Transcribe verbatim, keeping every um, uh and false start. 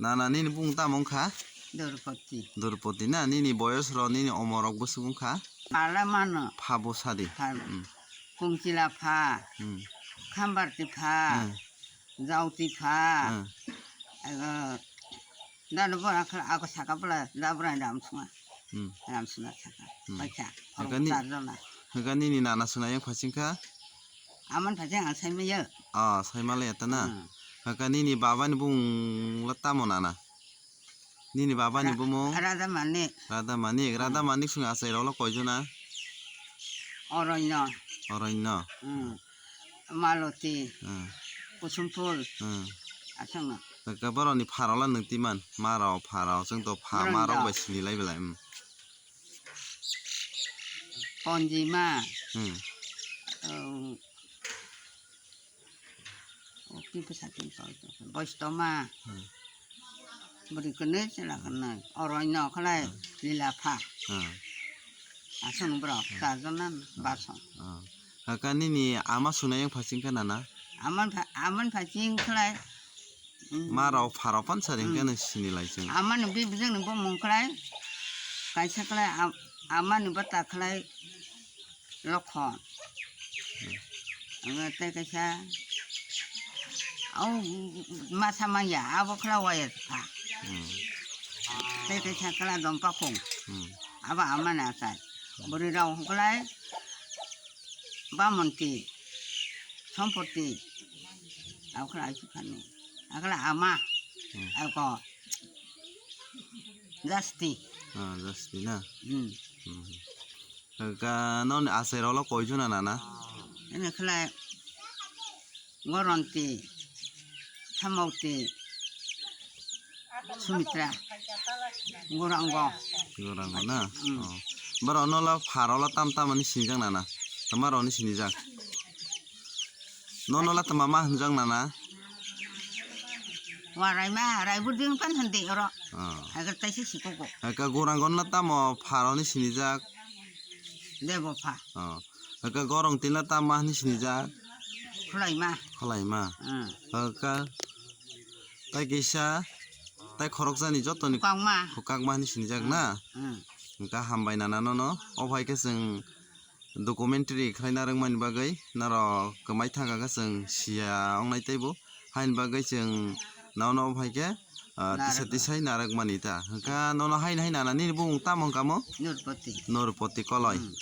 Nana, nini bumung tamo wngkha? Durpoti. Durpoti na, nini boyos rok, nini omor rok bwswk wngkha? Phala mano. Pha bwsa di. Pha. Hmm. Kungchila pha. Hmm. Khambarti pha. Hmm. Jauti pha. Hmm. Ego, dano bora khala ako saka bwla, da bwra ram sunga. Hmm. Ram sunga saka. Hmm. Paikha. Hwnkha ni-, char jona. Hwnkha nini nana swnai yang phasing kha? Aman phasing ang sai maya. Ah, sai malaya ta na? Hmm. Hwnkha nini baba ni bumung la tamo nana? Nini baba ni Ra-, bumung? Radha Manik. Radha Manik. Radha Hmm. Manik swngo achai rok lo koi jona? Oronyo. Oronyo. Hmm. Maloti. Hmm. Kusum phul. Hmm. Aswkno. Hwnkha borok ni pha rok la nwng twi man? Ma rok, pha rok, chwng to pha, Borok ma rok no. Bai sini lai belai. Hmm. Ponjima. Hmm. Oh. Oh, ki bwsa ki koi to. Boistoma. Hmm. Bwrwi kwnwi chwla kwnwi. Oroino khlai Hmm. lila pha. Hmm. Aswk borok Hmm. char jona Hmm. Basong. Hmm. Hwnkha nini ama swnai yang phasing kha nana? Aman pha-, aman phasing khlai. Hmm. Ma rok pha rok pansa ring Hmm. khe nw sini lai chwng. Amani bibijak ni bumung khlai. Kaisa khlai am-, amani bata khlai. Lokhon. Hmm. Ang tei kaisa. Au masa manya abo khlai waya pha. Hmm. Tei kaisa khlai dom pakhung. Hmm. Abo amani achai. Bwrwi rok khlai. Bamonti, Sompoti, akla aisukani, akla ama, Hmm. ako, Jasti. Ah, Jasti na? Hmm. Hmm. Ka noni achai rok lo koi jona nana? Ini khlai Goronti, Samauti, Sumitra. Gorango. Gorango na? Hmm. Oh. Borok no lo pha rok lo tam tam ani sinijak nana? Tama rok ni sinijak? No no la tama ma hwnjak nana? Wa rai ma, rai burding pan hwndi oro. Oh. Hagar taisa sikogo. Haka Gorango no tamo pha rok ni sinijak? Debo pha. Oh. Haka Gorong tila tama hwnwi sinijak? Khwlaima. Khwlaima. Hmm. Haka tai kisa tai khoroksani jotoni Hukakma. Hukakma hwnwi sinijak Hmm. Na? Hmm. Hwnkha hambai nana nono. O bai khe chwng documentary khlaina rwngmani bagwi norok kwmai thangkha khe chwng siya wngnai teibo. Haini bagwi chwng nono o bai khe, ah, tisa Narwkmani. Tisai narwkmani ta. Hwnkha nono haini hai nana nini bumung tamo hwnkha mo? Nurpoti. Nurpoti Koloi. Hmm.